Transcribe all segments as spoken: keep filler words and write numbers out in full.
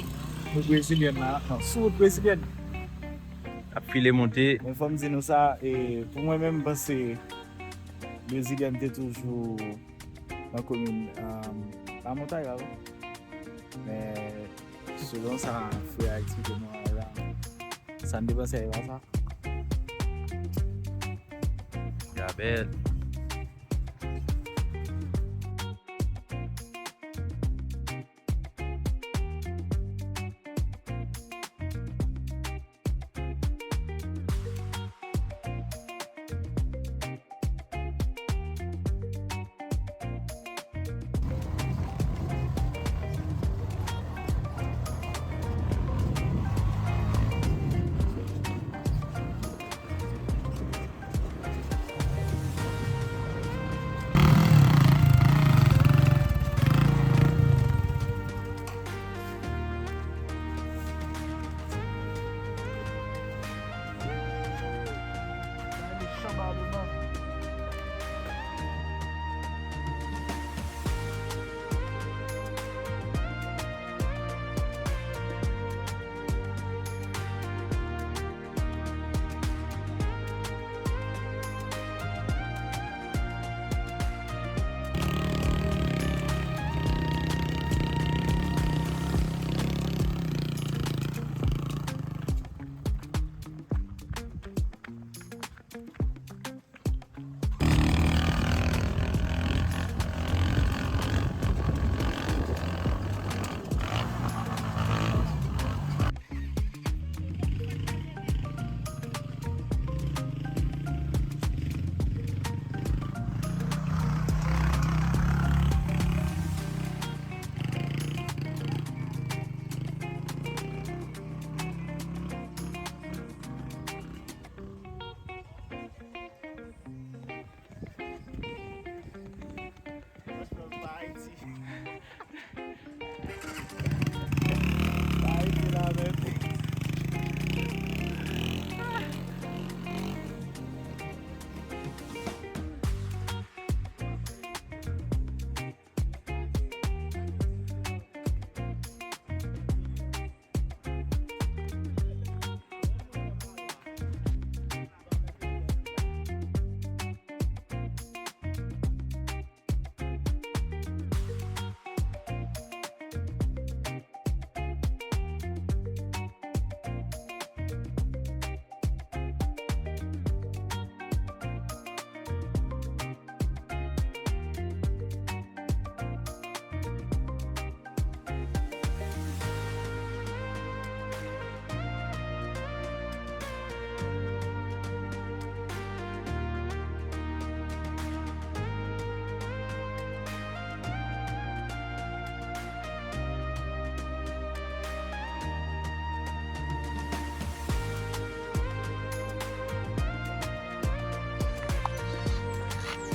Nou Brezilyèn la, non, sou wout Brezilyèn. Ap file monte. Men fò m di nou sa, e, pou mwen menm, m panse Brezilyèn te toujou nan komin, um, Lamontay la, wi. Men, selon sa frè a eksplike nou an la, sa n te panse a e pa sa. Gabèl.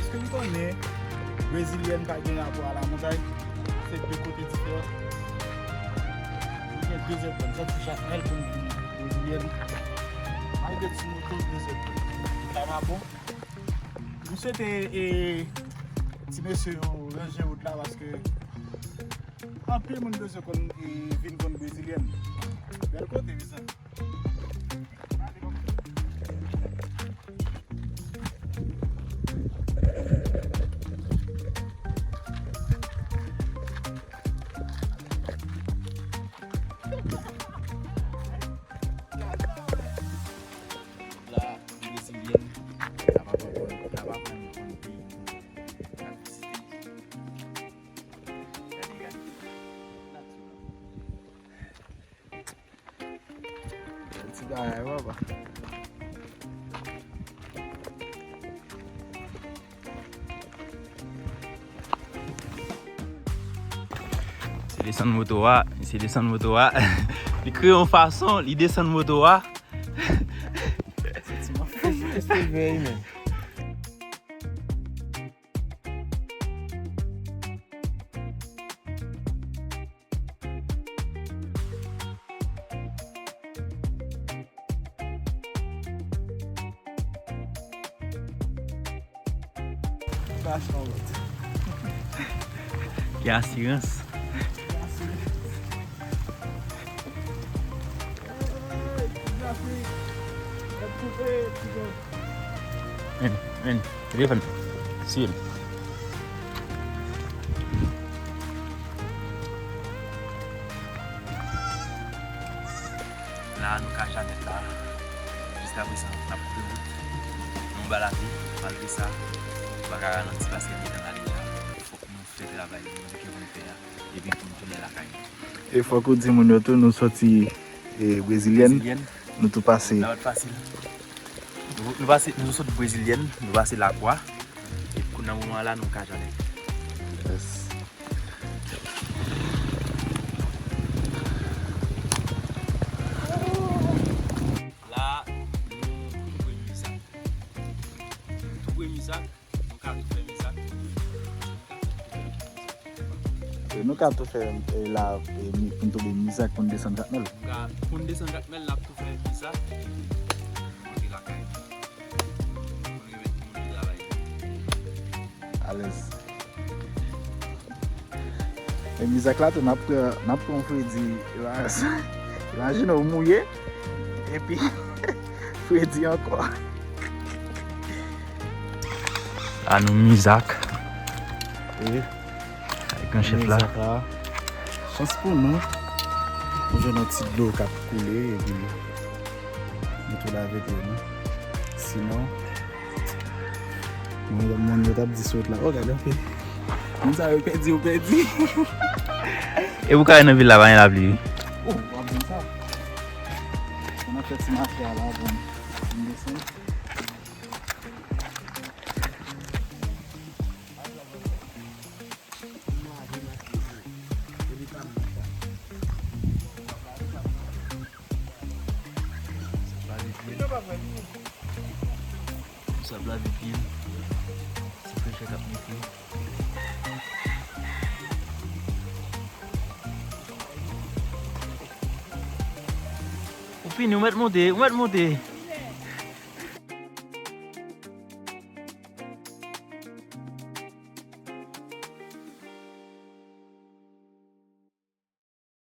Èske n konnen Brezilyèn pa gen rapò a lamontay? Se de kote diferan. Li gen de zèdgrenn. Sòti Jakmèl pou n vin Brezilyèn. Malgre ti moto, de zèdgrenn. Sa pa bon. M swete, e, ti mesye yo ranje wout la paske anpil moun bezwen konn, e, vin konn Brezilyèn. Bèl kote, mezanmi. La, Brezilyèn, sa pa pran, sa pa pran yon konn peyi nou. N ap vizite. Gade, gade. Ti bagay, papa. Se desann moto a, se desann moto a. Li kreye yon fason, li desann moto a. Se ti mafya. Respè, men. Ki asirans. Ki asirans. Vin, vin. Telefòn. Siye m. La, nou ka Janèt la. Jiskaprezan, n ap koupe wout. Nou anba lapli, malgre sa, nou pa ka ralanti paske nou nan la deja. Fòk nou fè travay nou ke pou nou fè a. Epi pou nou tounen lakay nou. E fòk ou di moun yo tou, nou soti, e, Brezilyèn. Brezilyèn. Nou tou pase. Sa pa t fasil. Nou, nou pase, nou sot Brezilyèn, nou pase Lakwa. Epi nan moman la, nou ka Janèt. Yes. La, nou tou pre Mizak. Nou tou pre Mizak. Nou ka tou fè Mizak. E nou ka tou fè, e, la, e, mi- pou n tonbe Mizak pou n desann Jakmèl. Nou ka, pou n desann Jakmèl, n ap tou fè Mizak. Monte lakay. Pou n remèt moun ki travay. Alèz. E Mizak la tou, n ap pran, n ap pran fredi. Imajine w mouye, epi fredi ankò. La nou Mizak. E avèk gran chèf la. Mizak la. Chans pou nou, nou jwenn yon ti dlo k ap koule, epi nou tou lave pye nou. Sinon, moun, moun yo t ap di sot la. Oh, gade yon pe. Moun sa yo pèdi, yo pèdi. E pou kare nan vil la, pa gen lapli, wi. Oh, w ap di sa. N ap fè ti mache a la, bon. N desann. Sa ap lave pye. Se frechè k ap mete. Ou fini, ou mèt monte, ou mèt monte.